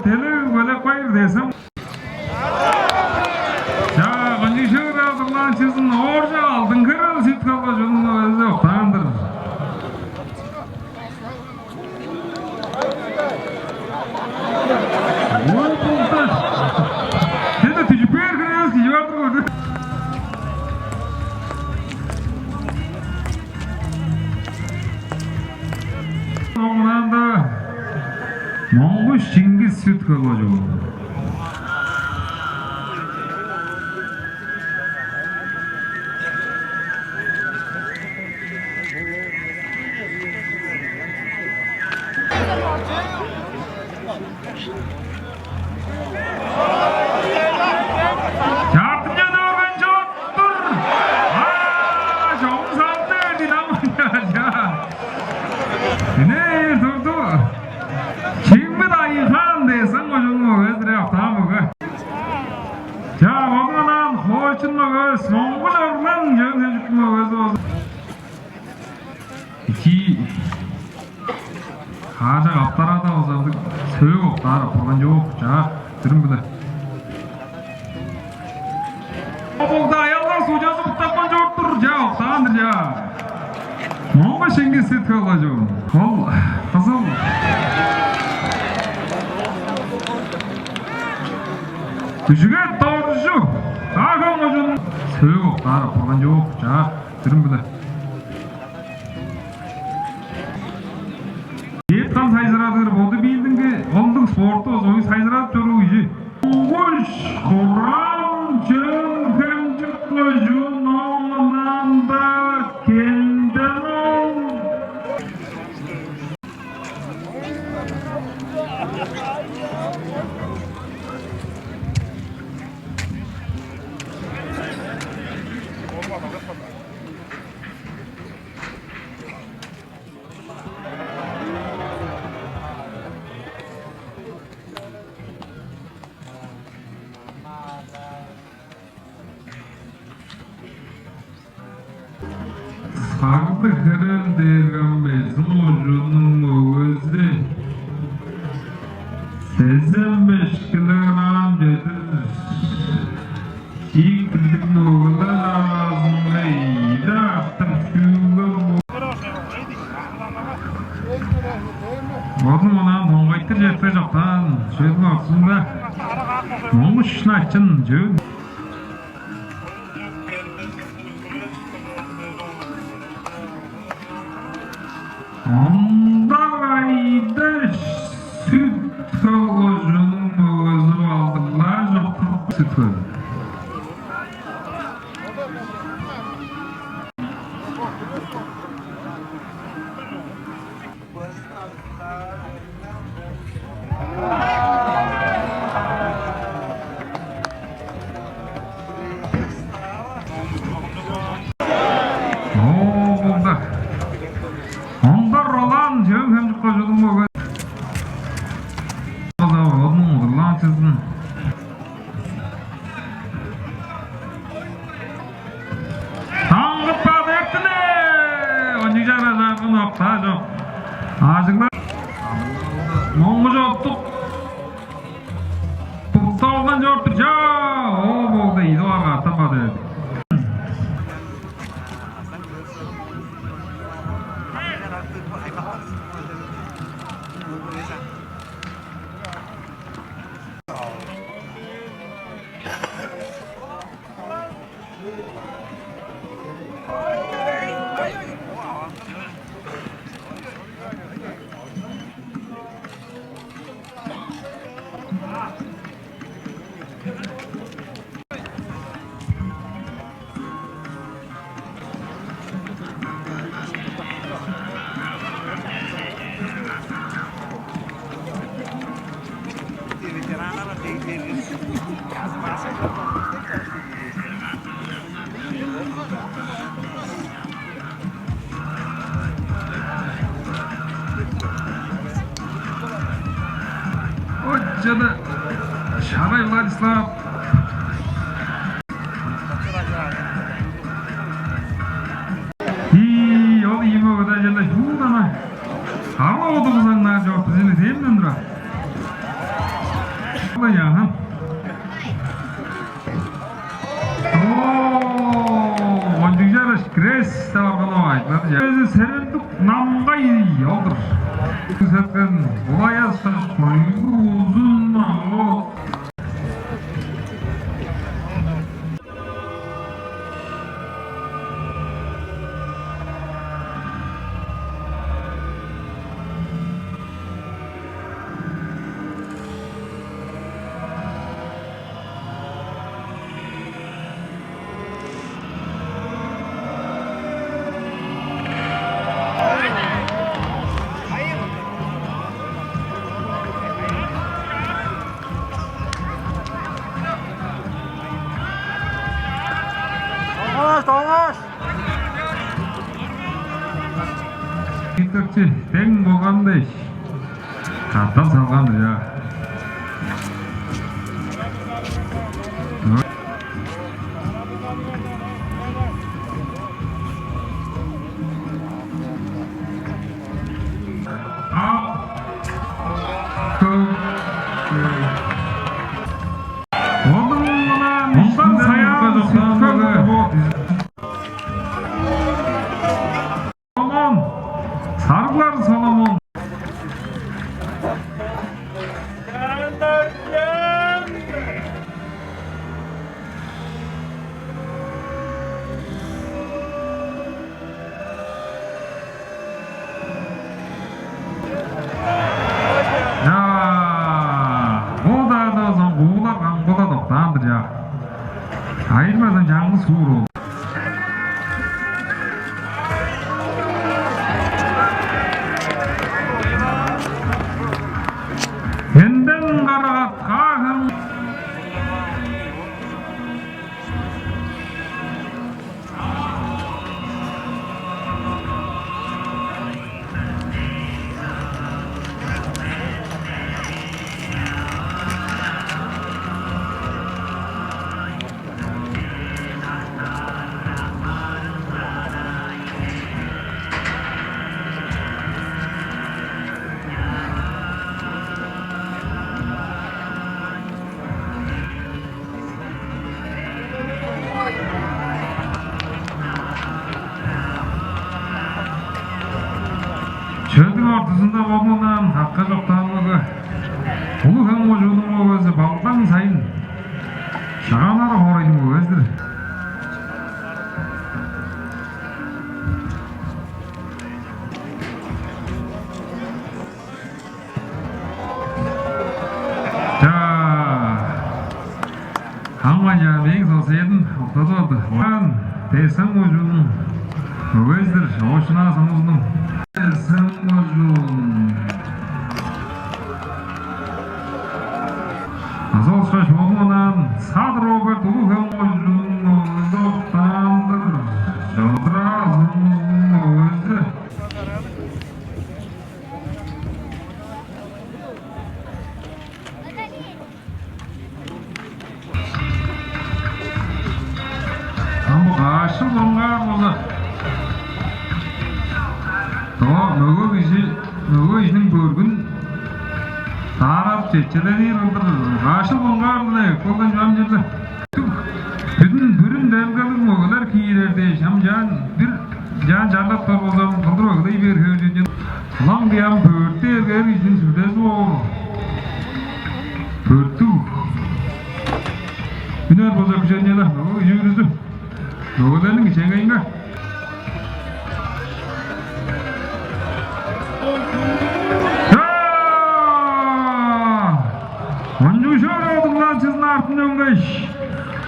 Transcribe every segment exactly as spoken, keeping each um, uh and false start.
Телег белек байыр дезем. Чаа, кончуг шыыраа дылаанчызын ооржак алдын кырыл сүт калгаш, ооң мөгези октаан-дыр. Ой, болду. Сен-даа дүжүп кээр хире эвес кижи бар-дыр көрдү. Оңнаанда Моңгуш Чингис сүт кылгажыл. Чартынче дөргөн чоттур. Аа, чогум салды, Динамо. Чаа. Эне, турду. Чимит Айхан дээсең, ожуңну эзире октаан мөге. Чаа, ону анаан хоочун мөге, Моңгуш Орлан, чөөн сөчүктүң мөгези болза. Ичи хажа каптарада озалдыг сөөк октаар апарган чоок, чаа, дүрүм-биле. Болда аялдар суучазы буттапкан чоруп тур, чаа, октаан-дыр, чаа. Моңгуш Чингис сүт кылгажыл. Ол кызыл. Күжүге Доржу. Саакан кожун. Сөөк октаар апарган чоок, чаа, дүрүм-биле. Эът-кан сайзырадыр боду биилдинги, олдуң спорту озуй сайзырадып чоруу кижи. Моңгуш Курам, Чөөн Хемчик кожуун, оңунанда кенден ол. Сагды херел дээр кам безин кожууннуң мөгези. Сезен беш килограмм чедир. Чиик билдиң мөгелер аразынга ийи-даа артык чүүлгем бо-. Бодун онаан тоңгайтыр четпе чоктаан чөлдүң ортузунда Моңгуш Начын чөөн. Ондар айда сүт кылгыжының мөгези балдырлаа чоктуруп сүт көр. Оо, болду. Ондар Ролан, Чөөн-Хемчик кожууннуң мөгези. Оза, ону удурлаан чызын. Таңгытпа бертине! Ончуг чара чаргын октаа чок. Аажыглар. Моңгуш оттук. Тутталган чоруп-тур. Чаа! Оо, болду, ийи дугаар катап бады берди. Оччада Шарай Владислав. Ии, ол ийи мөгеде черле шуут ана. Ама одугузаңнаар чоорту сени демден тура. Аха. О, кончуг чараш, крест деп арганы айтылады. Өзү Серендук Намгай ол-дур. Сеткен улай астың, койгу узун, аңгы. Тоңгаш, тоңгаш! Иттикчи дең болган дээш, катап салган-дыр, я. Ак, көк, көк. Ону мындан Саян Сүт-Хөл. Соломон, Сарыглар Соломон. Чаа, ол-даа соң куулар каңгыла доктаан-дыр, чаа. Айырбазан чаңгыс суур ол. Энден карагат каахан. Шөлдүң ортузунда болманаан акка чоктаанмага улуг-хем кожууннуң мөгези Балдан Сайын, Шагаан-Арыг хоорайның мөгези-дир. Чаа, хамган чаа мээң соседим октадып алды. Оон Тес-Хем кожууннуң мөгези-дир, Оошунаа сумузунуң. Тес-Хем кожуун. Азы ышкаш болманаан Сат Роберт, Улуг-Хем кожууннуң мөгези октаан-дыр. Чодураа сумузунуң мөгези. Ам бо каш чыл бурунгаар болза, доо мөге кижи, мөге кижиниң бөргүн даарадып, чечеледир кылдыр каш чыл бурунгаар-ла эккелген чүвем черле. Бүдүн бүрүн демгелиг мөгелер киирер дээш, ам чаан бир чаан чарлап бар болза, кылдыр өгүлей бээр хөөржүден. Улам-даа ам бөрттү эргээр кижиниң сүлдези боор. Бөрттүг. Үнер болза күженнер-даа, мөге кижи бүрүзү. Мөгелерниң кичээнгейинге. Чаа! Кончуг шору удурланчызын артынче үнгеш,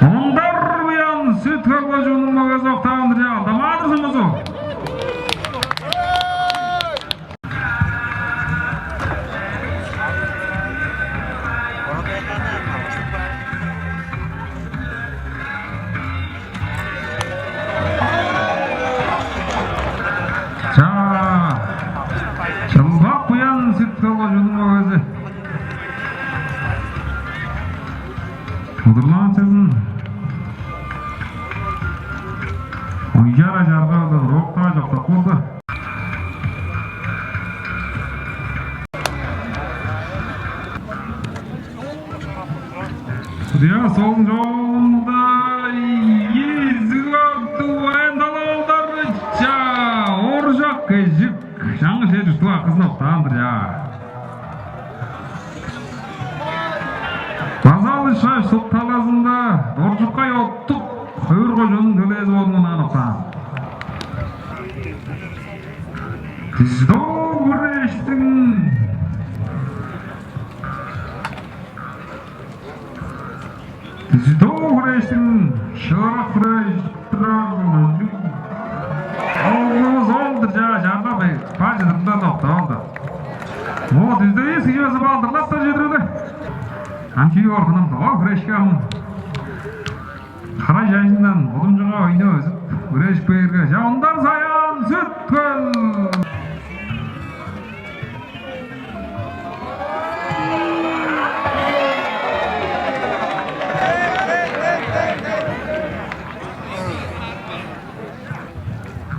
Ондар Буян, Сүт-Хөл кожууннуң мөгези октаан-дыр, чаа, Алдан-Маадыр сумузу. Чаа, Чылбак Буян, Сүт-Хөл кожууннуң мөгези. Удурланчызын уяра чаргаадан уруктаа чоктап болду. Судья солун чоогунда изиг орту Вайндал Олдар, чаа, Ооржак Кежик, чаңгыс чер чурттуг акызын октаан-дыр, чаа. База алышкаш, суп талазында Доржукай Оттук, Хөвүр кожууннуң төлээзи болуп онаан октаан. Дидо хүрээштиң Дзюдо хүрээштиң шыырак хүрээш турар. Ол-, ол-дур, чаа, чанга бе-, бар чыдырында октаан-дыр. О, дүзде эс кижи база баалдырлап-даа чедирели. Ам чүү оргунум, доо хүрешке ам. Кара чайындан бодумчуга ойну өзүп, хүреш бээрге, чаа, Ондар Саян, Сүт-Хөл.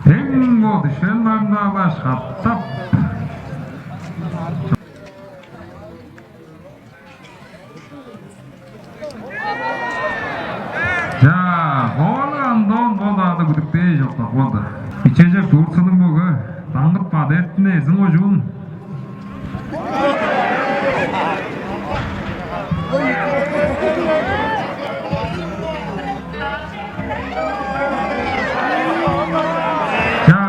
Эң бо дүшен барында алгаш катап. Чаа, Ховалыг Антон бо-даа күдүктээш октап калды. Ичежек Турцияның бөгү Даңгыт Бады эртине Эрзин кожуун. Чаа.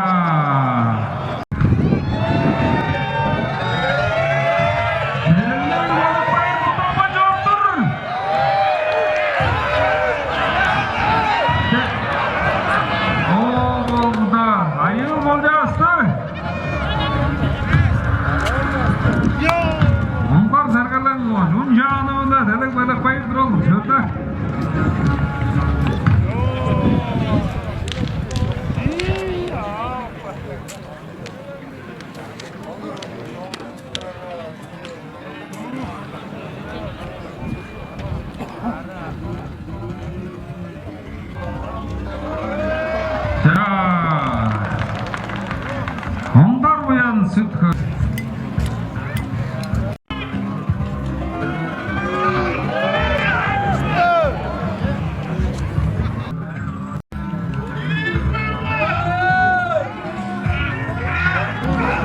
Ээлер болуп байыр кутапкан чоруп тур. О, болду-даа, айыыл болчаасты. Оңгар Сергелең, чун чаанывында делег-белек байыр турар чорда. Чаа. Ондар Буян, Сүт-Хөл.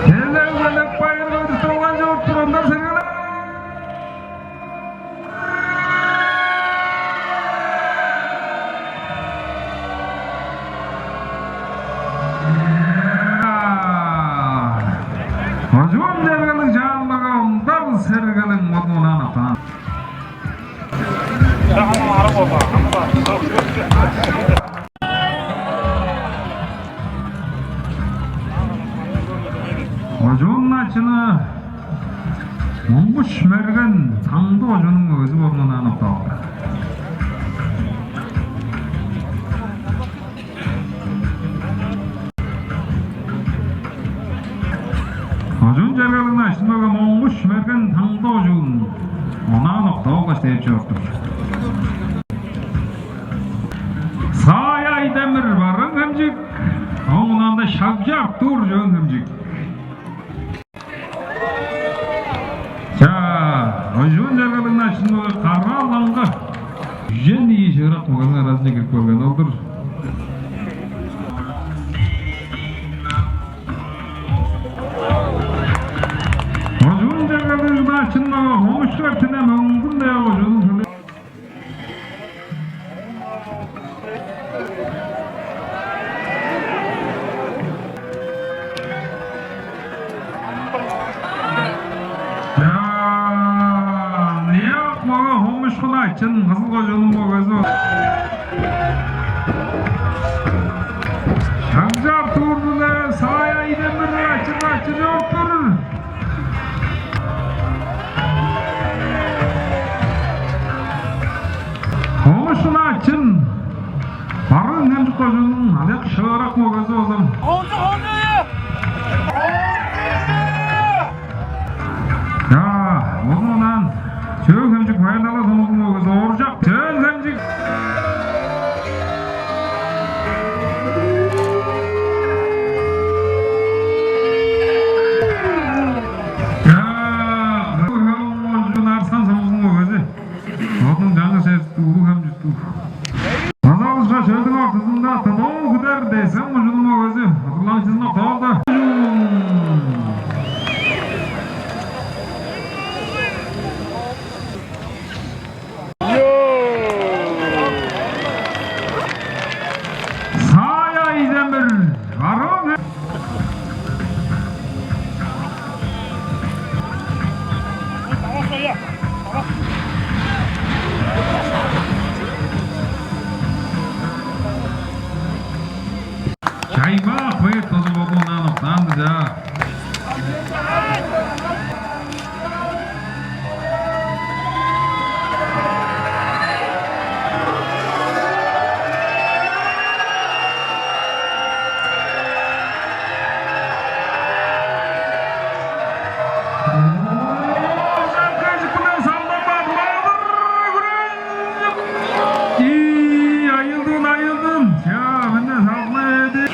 Делег-белек байыр көдүп турган чоруп тур, Ондар Сергелең. Кожуун чергелиг чаанмага Ондар Сергелең бодунуң онаан октаан. Кожуун начыны Монгуш Мерген, Таңды кожууннуң мөгези болуп онаан октап алды. Кожуун чергелиг начын мөге Монгуш Мерген, Таңды кожуун, онаан октап алгаш, дээп чоруп тур. Саая Айдемир, Барыын-Хемчик, ооң онаанда Шагжы Артур, Чөөн-Хемчик. Чаа, кожуун чергелиг начын мөге Кара-Лаңгы. Үжен ийи шыырак мөгениң аразынче кирип келген ол-дур. Кожуун чергелиг начын мөге Хомушку Эртине, Мөңгүн-Тайга кожууннуң төлээ- Чаа, ынчап мөге Хомушку Начын, Кызыл кожууннуң мөгези. Шагжы Артур-биле Саая Айдемир ачы-ачы чоруп тур. Хомушку Начын, Барыын-Хемчик кожууннуң аныяк шыырак мөгези болза. Хомушку, Хомушку! Чаа, ону онаан Чөөн-Хемчик, Баян-Тала сумузунуң мөгези Ооржак, Чөөн-Хемчик. Чаа, Арсан сумузунуң мөгези. Ону Чаңгыс чер улуг хем чурттуг. База алышка шөлдүң ортузунда тыдоо хүдер десем ужунуң мөгези удурланчызын октаалда. Сая Идемир, Барон. Чаймаа хвет база богунаан октаан-дыр, чаа. Ий, айылдын, айылдын. Чаа, мында салгылай берди.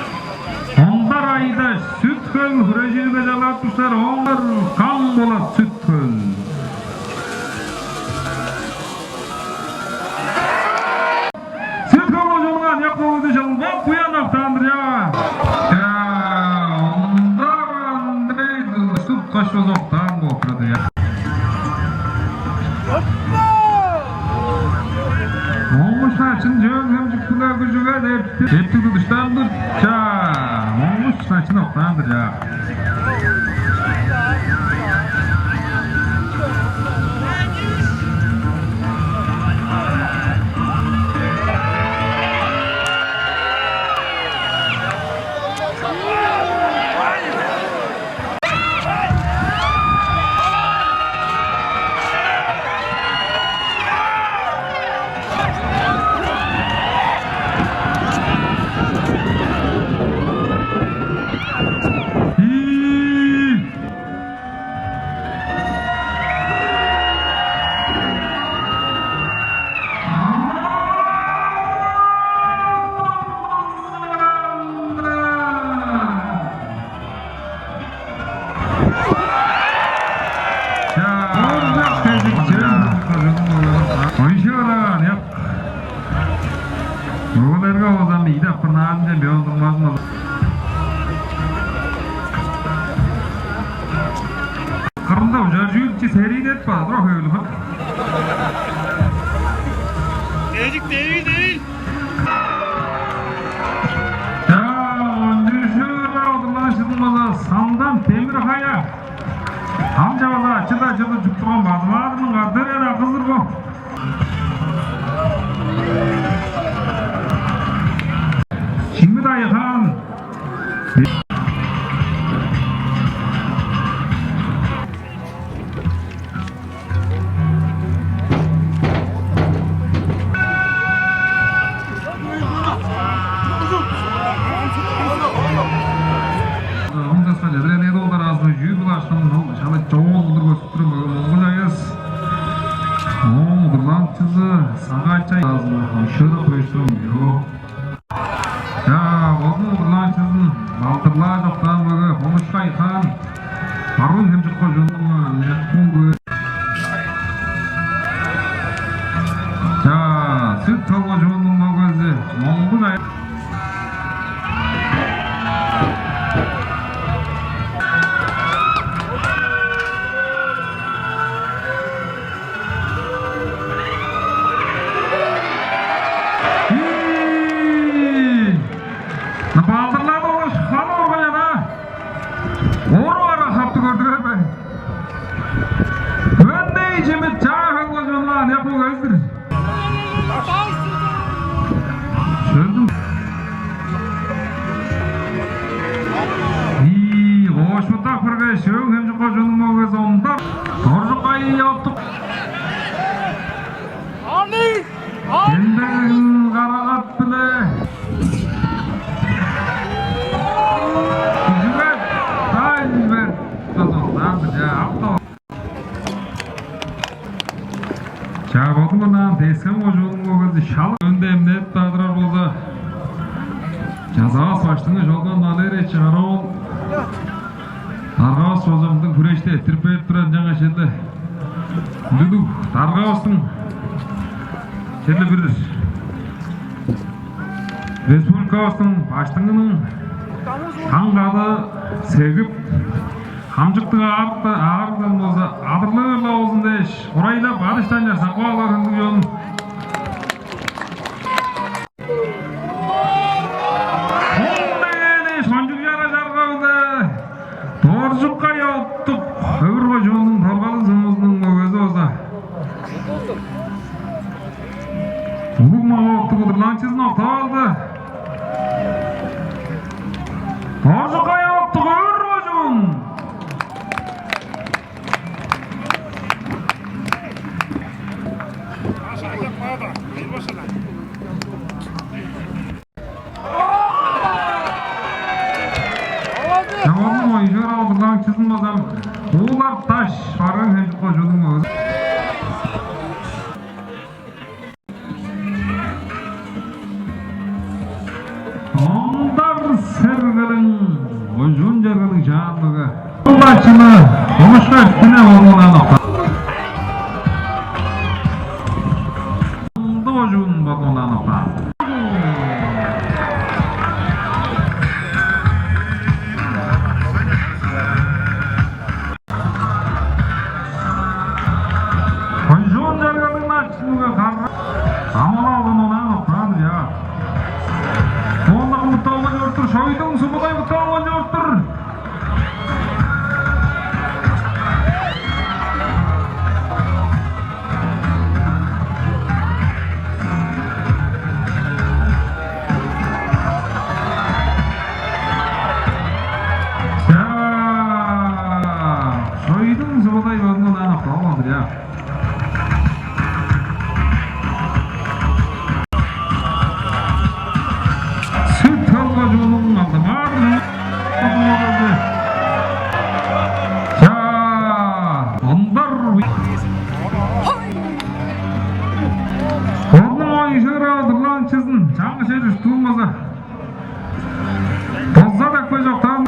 Ондар Айдаш, Сүт-Хөл хүрежиринге чалап тур силер, оңар каң болат, Сүт-Хөл. Сүт-Хөл кожууннуң аныяк мөгези Чылбак Буян октаан-дыр, чаа. Чаа, Ондар Андрей Сүт-Хөл каш база октаан болуп турар, чаа. Моңгуш Начын, Чөөн-Хемчик-биле күжүге деп, дептиг тудуштан-дыр, чаа. Моңгуш Начын октаан-дыр, чаа. Ойшура, нет. Мөгелерге болза мийде аппырнаанче мөөн турмазын ол. Кырында ужар чүүлчү серийдет баадыр ох өлү хак. Эжик девий, девий. Чаа, он биринчи удурланышының база Сандан Темир-Хая. Ам чаваза ачы-даа чыдып чуп турган базымаадының кадырен акызыр бо. Шимит Айхан. Ынчаскан чедире не долдар азы чүүр булашкан ол шала чоон кылдыр көстүп тур Моңгуш Аяс. Ооң удурланыкчызы Сагачай азы шыырак күреш турган бирок. Чаа, бодунуң удурланыкчызын балдырлаар чоктаан мөге Хомушкай Хаан, Барыын-Хемчик кожууннуң Лекпулгү. Чаа, Сүт-Хөл кожууннуң мөгези Моңгуш Ай. Ий! Балдырлады болгаш ханы урган ана. Ору ара хапты көрдүңер бе? Өндей чимит чаа халгажынлаан япуу кездир. Сөзүм. Ии, коошпутак бирге шөөң хемчик кожунуң мөгези ондар. Доржук кайы оптук. Аны! Кендегин карагат биле. Күжүгет, Дальберт. Тозуктан, я, авто. Чаа, бодуңнаан Тес-Хем кожуунуң мөгези шал өндем деп баадырар болза, чазавас баштыңы Чолган Валерьевич Араон даргавыс болза мындыг хүрешти эрттирип берип турар, ынчангаш черле ындыг даргавыстың Бир республикавыстың баштыңының таң кады сегип, хамчыктыг аарыкты аарыгдан болза адырлыыр-ла болзун дээш, курайлап, адыштан чарсап каалар ындыг чон. Ондегени шончуг чара чаргавыда Доржукай Оттук, Өвүр кожууннуң Торгалыг сумузунуң мөгези болза. Улуг мага оттуг удурланчызын октап алды. Доржукай Оттук, Өвүр кожуун. Чаваның ойжура удурланчызын базам Уулар Даш, Барыын-Хемчик кожууннуң мөгези. Ондар Сергелең, кожуун чергелиг чаанныг. Башчыны Омушка үстүне болуунан октаан. Ынды кожуун болуунан октаан. Кожуун чергелиг начынга карга амала алган онаан октаан, я. Оонда кымытталган чоруп тур, Шойдуң Субудай кымытталган чоруп тур. Чаа, Шойдуң Субудай бодундан ана калган-дыр, я. Сүт-Хөл кожууннуң Алдамаар. Чаа, Ондар. Орнуң ойжура удурланчызын чаңгы чедип туумаза. Доза деп кой чоктаан.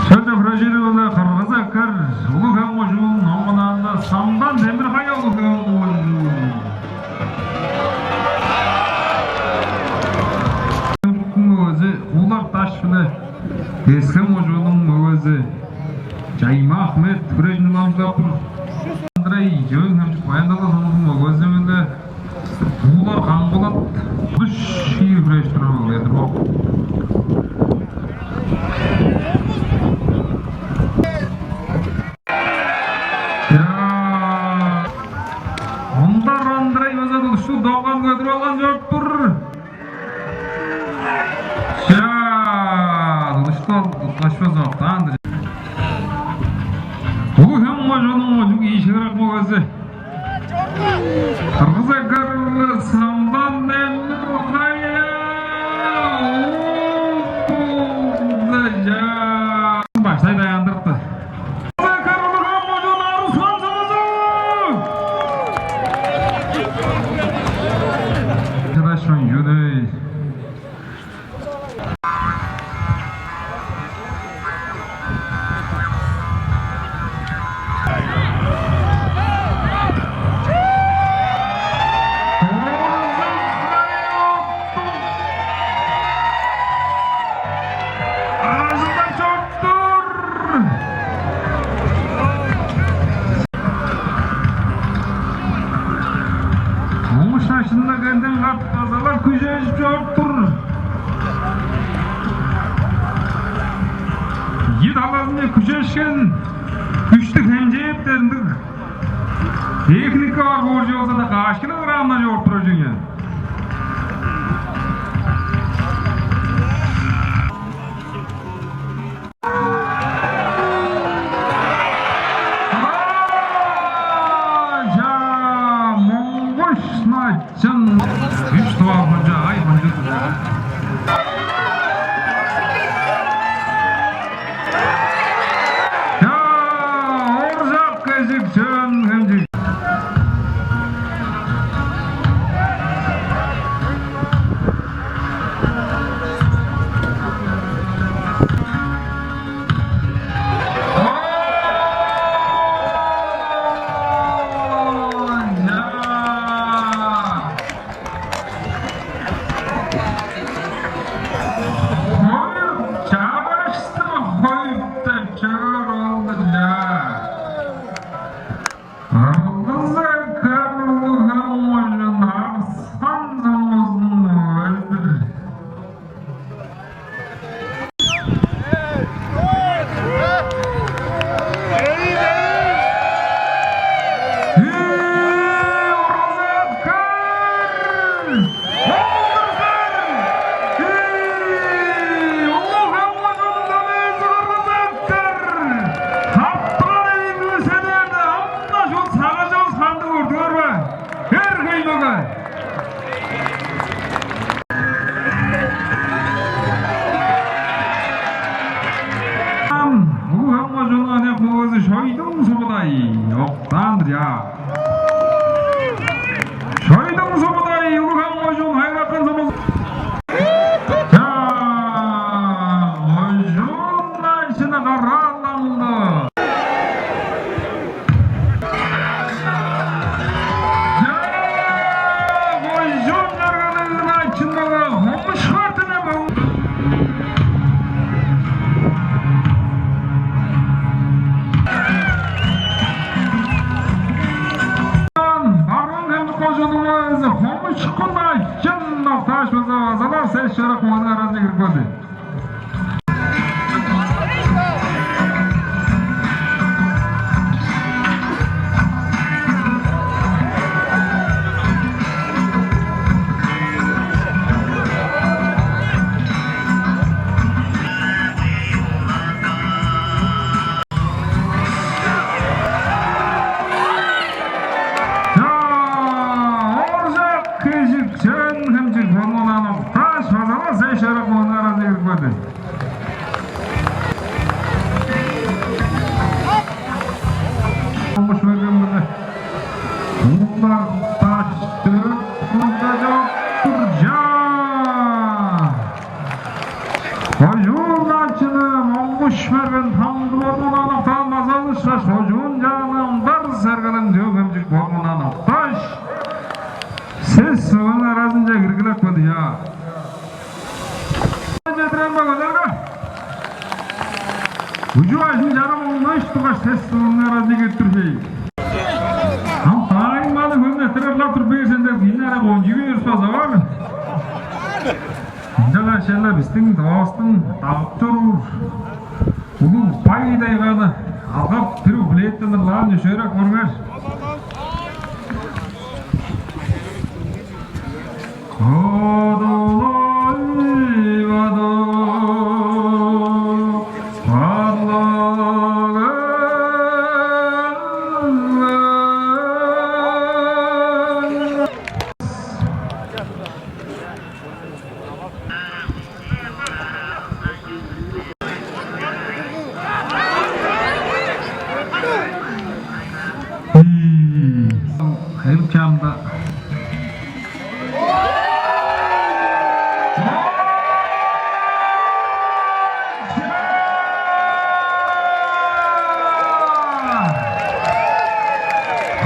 Шөлче хрожирываны кыргызы эккер улуг хөң кожуун номунаанда Самдан Демир-Кая улуг хөң кожуун. Мөгези Уулар Даш биле Тес-Хем кожууннуң мөгези Чайма Ахмет хүрежин уламчылап тур. Андрей Чөөн-Хемчик Баян-Тала сумузунуң мөгези-биле Уулар Камболат Дыш ийи хүреш турар болгай-дыр бо. Чаа. Ондар Андрей база тудушту долган көдүрүп алган чоруп тур. Чаа, тудушту туткаш база октаан-дыр. Улуг хөң кожууннуң кончуг ийи шыырак мөгези. Кыргыз эккер улуг Самдан Демир-Кая. Баштай даяндырыпты. Кыргыз эккер улуг хөң кожуун Арыслан Сумузу. Чыдашпайн, чүдей. Аразында чоруптур. Муңгуш дашында кенден катып базалар күжежип чоруп тур. Ийи талазынче күжешкен күштүг хемчээптер ындыг техника бар бооржу болза-даа, каш килограммнар чогуп турар чүве. Чаа, Монгуш Начын. Үш тыва хонча, ай, хончу. Чаа, Ооржак Кежик, Чөөн-Хемчик. Шойдуң Субудай октаан-дыр, чаа. Шойдуң Субудай, Улуг-Хем кожуун, Хайыракан сумузу. Чаа, кожуун начыны караалаңды. Чаа, кожуун чергелиг начыннары Хомушку Артынов. Барыын-Хемчик кожууннуң мөгези Хомушку Начын октааш, база базалап сес шыырак мөгениң аразынче кирип келди. Чаа, Ооржак Кежик, Чөөн-Хемчик болган октааш, база-ла сес шыырак мөгениң аразынче кирип келди. Монгуш Мерген-биле Уулар Даш төрүп мында чок-тур, чаа. Кожуун начыны Монгуш Мерген Таңды болган октаан, база алышкаш, кожуун чааны Ондар Сергелең, Чөөн-Хемчик болган октааш, сес мөгениң аразынче киргилеп келди, чаа. Чедирен бо көдерге. Үжү ажын чарам оңнаш тургаш, сес мөгениң аразынче кирип тур чей. Ам даайың маны хөмнеттирип ап тур бээр сен деп, кижини ара кончуй бээр база бар. Ынчангаш черле бистиң Тывавыстың дагып чоруур улуг Бай-Тайганы алгап, бир куплеттен ырлаан чөпшээреп көрүңер. М, хайлып чаамда.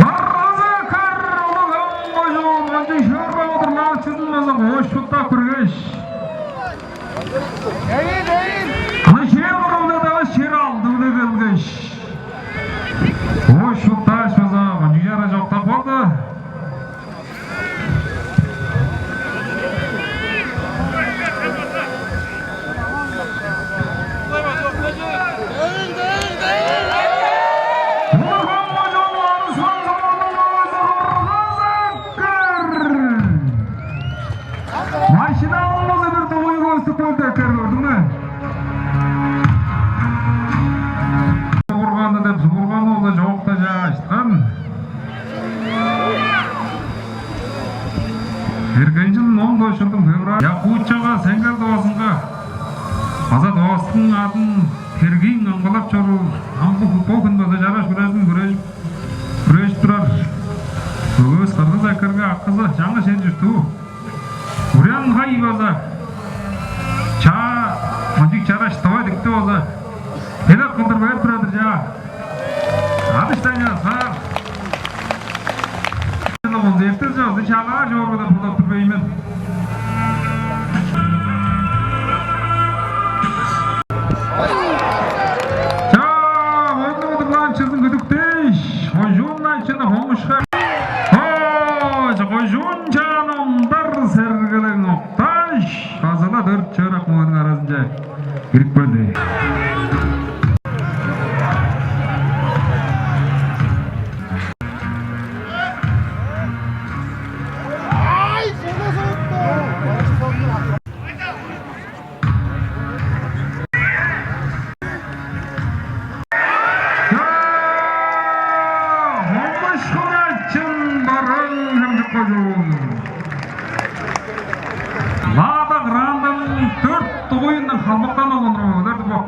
Харбаза-Кар, Улуг-Хем кожуун, кончуг шыырак удурланыкчызын база кошпуттап киргеш. Ана шер кырында-даа шер алды-биле келгеш, кошпуттааш, база кончуг чараш октап калды. Машинаның болза бир дугуй көстүп көрдү эккер, көрдүң бе? Субурганы деп, субурганы болза чоокта чаа ышыткан. Эрткен чылдың он тос чылдың февраль Якутияга, Сеңгел Тывазынга база Тывавыстың адын тергиин камгалап чоруур, ам бо, бо хүн база чараш хүрежин хүрежип, хүрежип турар мөгевис Кыргыз эккерге акызы чаңгыс эр чурттуу Урян-Хай база чаа, мынчыг чараш тыва идикти база белек кылдыр берип турар-дыр, чаа. Адыштан часкаар. Концертте чазы чалаар чоргу деп бодап тур бе ийин мен. Чаа, ону удурлаан чызын күдүктээш, кожуун начыны Хомушку. Оо, кожуун чааны Ондар Сергелең октааш, база-ла дөрт шыырак мөгениң аразынче кирип келди. Чаа, Хомушку Начын, Барыын-Хемчик кожуун. Лада Грантаның дөрт дугуйундан халбактан алган олар-дыр бо.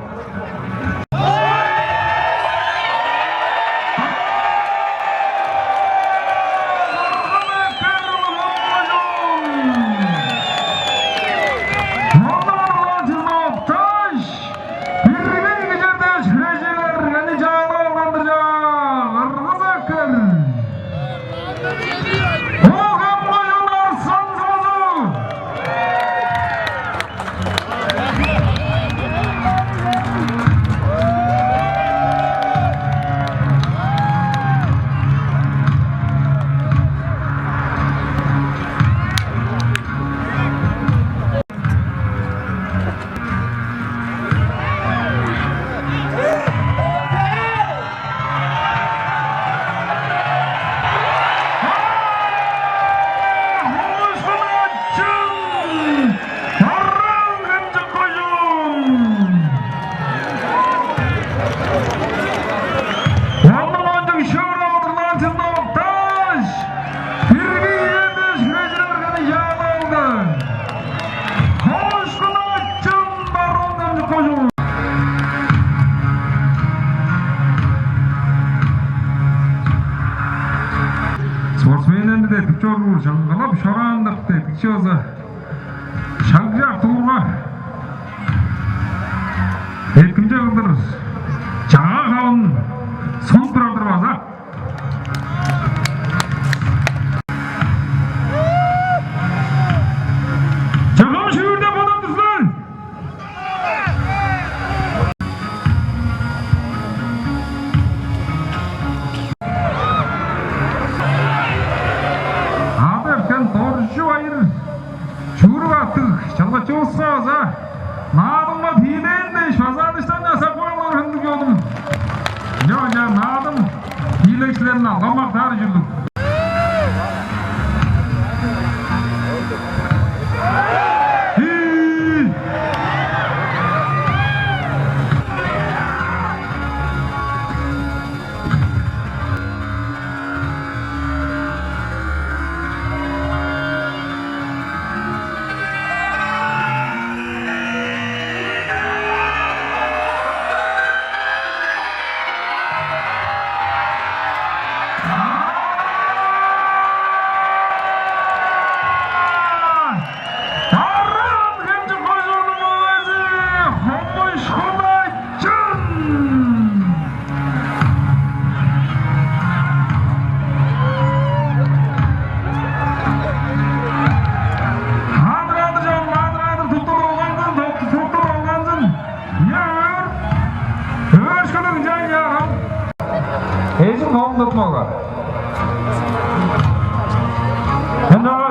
Эдик чоруур чаңгылап чораан-дыр, эдикчи база шагжак туурга эткимче кылдыр чаңаа хавын сунуп турар-дыр база. Чыгым шүүрде бодап турзун! Ады эрткен Доржу Байыр чүүрүп аттыг чалгачывыска база наадымга тиилээн дээш база адыштан часап каалар ындыг чонум. Ынча наадым тиилекчилерин алган мактаар ужурлуг. Барыын Хемчик кожууннуң мөгези Хомуш Кудачын! Адыр-адыр, чон, адыр-адыр, туттур долганзын, туттур долганзын. Ийе, өөр. Өөрүшкүлүг ынчан, ийе, ам. Эжиң холун тутмага. Ынчан